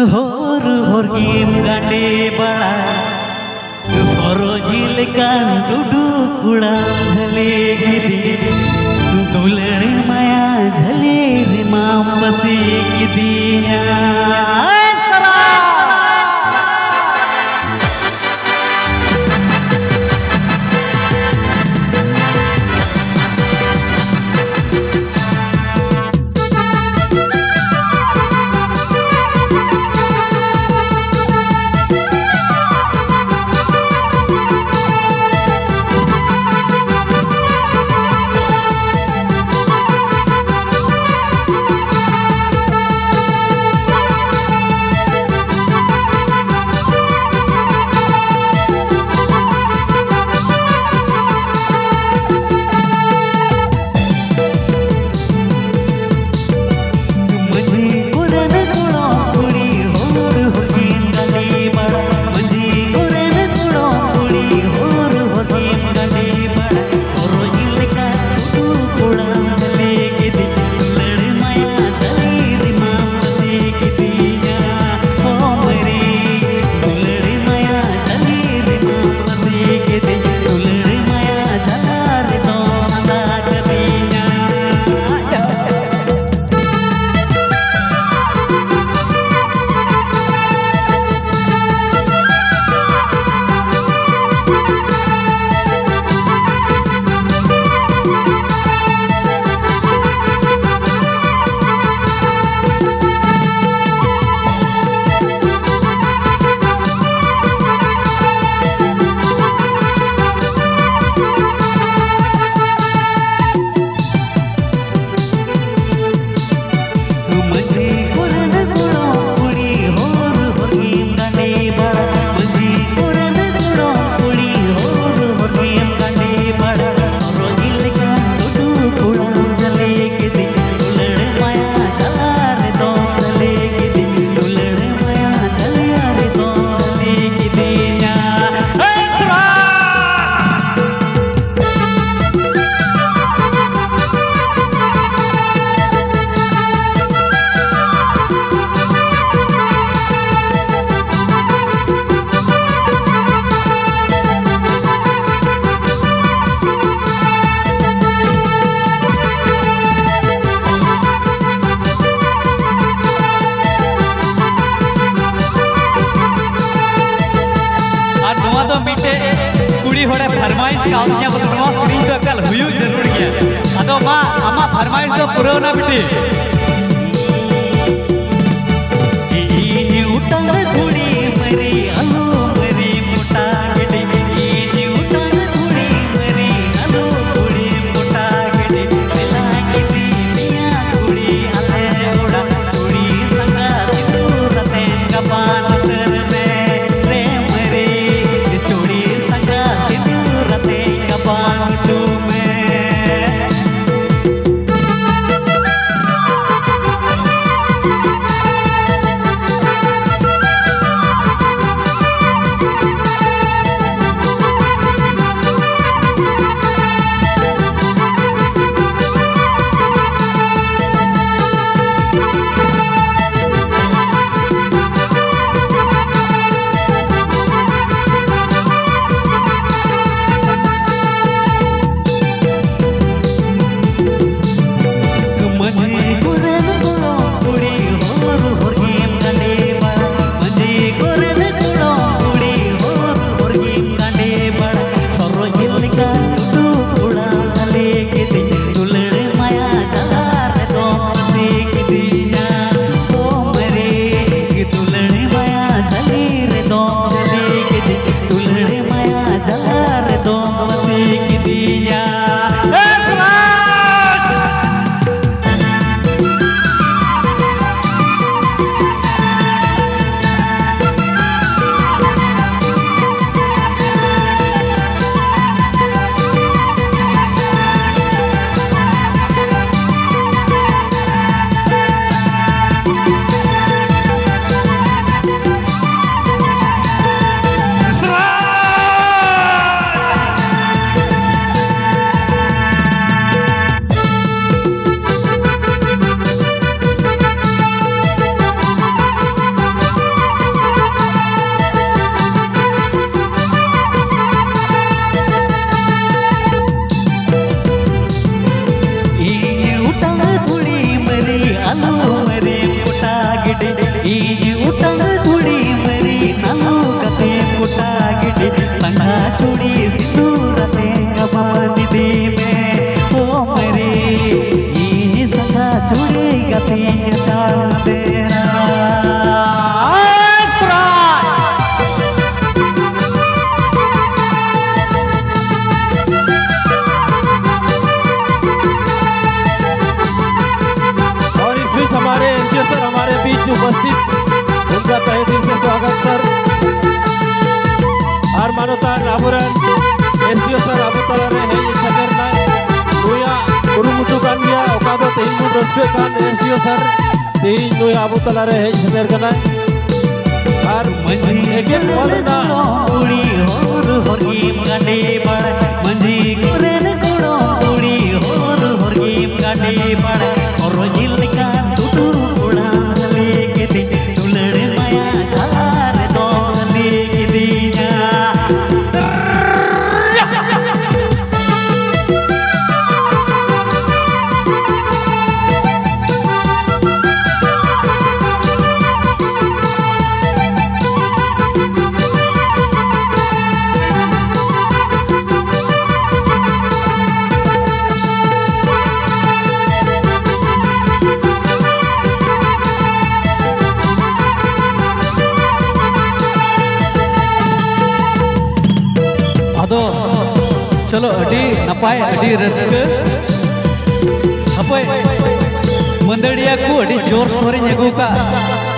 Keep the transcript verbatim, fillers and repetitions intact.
ᱦᱚᱨ ᱦᱚᱨ ᱜᱮᱢ ᱜᱟᱸᱰᱮ ᱵᱟᱲᱟ, ᱥᱚᱨᱚᱡᱤ ᱞᱮᱠᱟᱱ ᱴᱩᱰᱩ ᱠᱚᱲᱟᱢ ᱡᱷᱟᱹᱞᱤ ᱠᱤᱫᱤᱧ, ᱫᱩᱞᱟᱹᱲ ᱢᱟᱭᱟ ᱡᱷᱟᱹᱞᱤ ᱨᱮᱢᱟᱢ ᱯᱟᱹᱥᱤ ᱠᱤᱫᱤᱧᱟ᱾ ᱯᱷᱟᱨᱢᱟᱭᱤᱥ ᱠᱟᱣᱫᱤᱧᱟ ᱵᱚᱞᱮ ᱱᱚᱣᱟ ᱥᱮᱨᱮᱧ ᱫᱚ ᱮᱠᱟᱞ ᱦᱩᱭᱩᱜ ᱡᱟᱹᱨᱩᱲ ᱜᱮᱭᱟ᱾ ᱟᱫᱚ ᱢᱟ, ᱟᱢᱟᱜ ᱯᱷᱟᱨᱢᱟᱭᱤᱥ ᱫᱚ ᱯᱩᱨᱟᱹᱣ ᱱᱟ ᱵᱤᱴᱤ᱾ ᱤᱧ ᱩᱛᱟᱹᱨ ᱫᱷᱩᱲᱤ ᱢᱟᱹᱨᱤ ᱟᱞᱚ ᱢᱟᱹᱨᱤ ᱢᱚᱴᱟ ᱜᱮᱰᱮ, ᱤᱧ ᱩᱛᱟᱹᱨ ᱫᱷᱩᱲᱤ ᱢᱟᱹᱨᱤ ᱟᱞᱚ ᱫᱷᱩᱲᱤ ᱢᱚᱴᱟ ᱜᱮᱰᱮ, ᱫᱮᱞᱟ ᱤᱫᱤ ᱢᱮᱭᱟ ᱠᱩᱲᱤ ᱟᱞᱮ ᱚᱲᱟᱜ, ᱪᱩᱲᱤ ᱥᱟᱸᱜᱟ ᱥᱤᱸᱫᱩᱨ ᱟᱛᱮ ᱜᱟᱵᱟᱱ ᱩᱛᱟᱹᱨ ᱢᱮ ᱨᱮ ᱢᱟᱹᱨᱤ, ᱪᱩᱲᱤ ᱥᱟᱸᱜᱟ ᱥᱤᱸᱫᱩᱨ ᱟᱛᱮ ᱜᱟᱵᱟᱱ ᱩᱛᱟᱹᱨ ᱢᱮ᱾ का तहे दिल से स्वागत सर। ᱟᱨ ᱢᱟᱱᱚᱛᱟᱱ ᱟᱵᱚᱨᱮᱱ ᱮᱥ ᱰᱤ ᱳ ᱥᱟᱨ ᱟᱵᱚ ᱛᱟᱞᱟᱨᱮ ᱦᱮᱡ ᱥᱮᱴᱮᱨ ᱮᱱᱟᱭ᱾ ᱱᱩᱭᱟᱜ ᱠᱩᱨᱩᱢᱩᱴᱩ ᱠᱟᱱ ᱜᱮᱭᱟ, ᱚᱠᱟ ᱫᱚ ᱛᱮᱦᱮᱧ ᱵᱚᱱ ᱨᱟᱹᱥᱠᱟᱹᱜ ᱠᱟᱱ ᱮᱥ ᱰᱤ ᱳ ᱥᱟᱨ ᱛᱮᱦᱮᱧ ᱱᱩᱭ ᱟᱵᱚ ᱛᱟᱞᱟᱨᱮ ᱦᱮᱡ ᱥᱮᱴᱮᱨ ᱠᱟᱱᱟᱭ᱾ ᱟᱨ ᱢᱟᱹᱡᱷᱤ ᱮᱠᱮᱱ ᱚᱞ ᱨᱮᱱᱟᱜ ᱠᱩᱲᱤ ᱦᱚᱨ ᱦᱚᱨ ᱜᱮᱢ ᱜᱟᱰᱮ ᱵᱟᱲᱟᱭ, ᱢᱟᱹᱡᱷᱤ ᱠᱚᱨᱮᱱ ᱜᱚᱲᱚ ᱠᱩᱲᱤ ᱦᱚᱨ ᱦᱚᱨ ᱜᱮᱢ ᱜᱟᱰᱮ ᱵᱟᱲᱟᱭ, ᱥᱚᱨᱚᱡᱤᱞ ᱞᱮᱠᱟ ᱴᱩᱰᱩ ᱠᱚᱲᱟᱢ ᱡᱷᱟᱹᱞᱤ ᱠᱮᱫᱮ, ᱫᱩᱞᱟᱹᱲ ᱢᱟᱭᱟ ᱡᱷᱟᱞᱟ ᱨᱮᱫᱚ ᱡᱷᱟᱹᱞᱤ ᱠᱤᱫᱤᱧᱟ᱾ ᱟᱫᱚ ᱪᱚᱞᱚ, ᱟᱹᱰᱤ ᱱᱟᱯᱟᱭ, ᱟᱹᱰᱤ ᱨᱟᱹᱥᱠᱟᱹ᱾ ᱦᱟᱯᱳᱭ, ᱢᱟᱹᱫᱟᱹᱲᱤᱭᱟᱹ ᱠᱚ ᱟᱹᱰᱤ ᱡᱳᱨ ᱥᱳᱨᱤᱧ ᱟᱹᱜᱩ ᱠᱟᱜ᱾